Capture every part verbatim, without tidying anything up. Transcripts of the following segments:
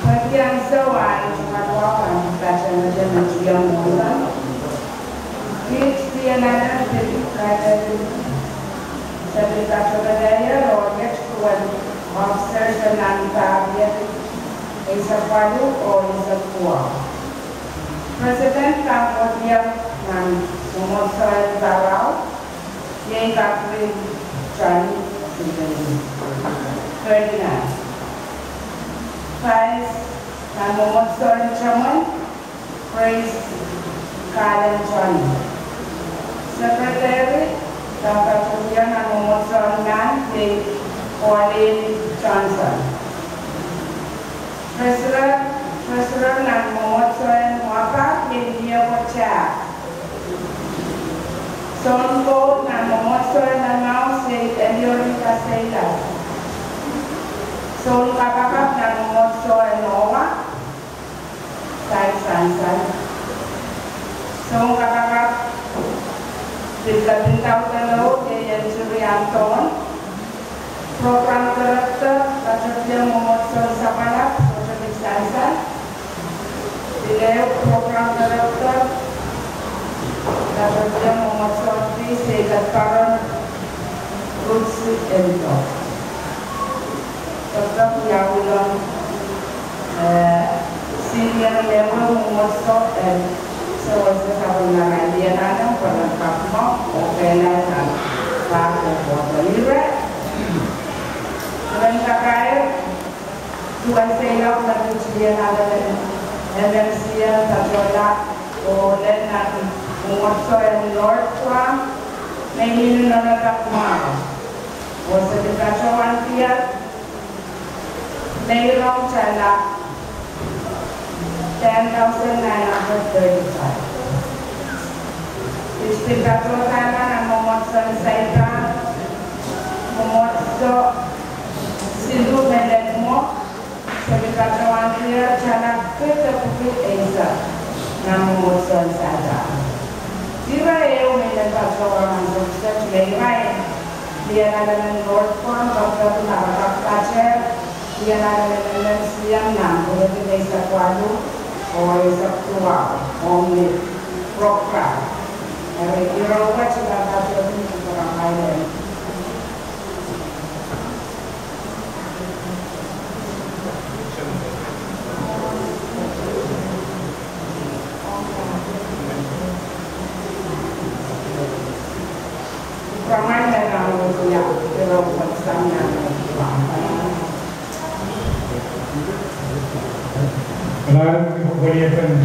Pwehki ansou ahi tuwau, ahi pahn patohwan mehn tiahk mwohn wet. Kiht Dianalem Philip Kailepi, se pil patohwan patohwanohng iet duwen officers en nan pahr riekid eisek waluh oh eisek duwau. President Kamwadiak nan Mwomwohdiso en Pahrau, iei Catherine Johnny Silveni. Thirty-nine. Vice nan Mwomwohdiso en Temwen, Grace Kalen Johnny. Secretary, Doctor Julia nan Mwomwohdiso en Mahn, iei Pauline Johnson. Treasurer, Treasurer nan Mwomwohdiso en Wapa, iei Nieko Tia. Sounkohdo nan Mwomwohdiso en Emmaus, iei Eliori Kaseilas. Sounkapakap nan Mwomwohdiso en Owa, Sai Sansal. Sounkapakap pil kepinda udalo, iei Entiri Anthon. Program Director, Patrolling Mwomwohdiso en Sapwalap, Patrolling Sansal. Pil ehu Program Director, Patrolling Mwomwohdiso en Peace, iei Kat Paron Rutsi Endo. Doktor Yaulon, eh, senior member Mwomwohdiso en Sewese Sapwellime, Dianalem Pwelen Kapwung oh kehlail nan pahn kohkohdo ire. Ren kakair, duwen seiloak me kiht Dianalem M M C M patohla oh lel nan Mwomwohdiso en North Guam, me inenen nonada mwahu. Oh se pil patohwan diar, meirong tala ten thousand nine hundred thirty-five. Kiht pil patohla nan Mwomwohdiso en Saipan, Mwomwohdiso siluh me lel mwo, se pil patohwan diar tala kid epwiki eisek nan Mwomwohdiso en Saipan. Ira ehu me inenen patohwan nan sokset me ira en Dianalem en North Guam, Doctor Marakak Pater, Dianalem en M M C M nan pwurehng eisek waluh oh eisek duwau, ong ni program. Eri ira wet me patohwan ni program island. Kalahngan,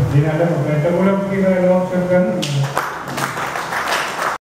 Dianalem,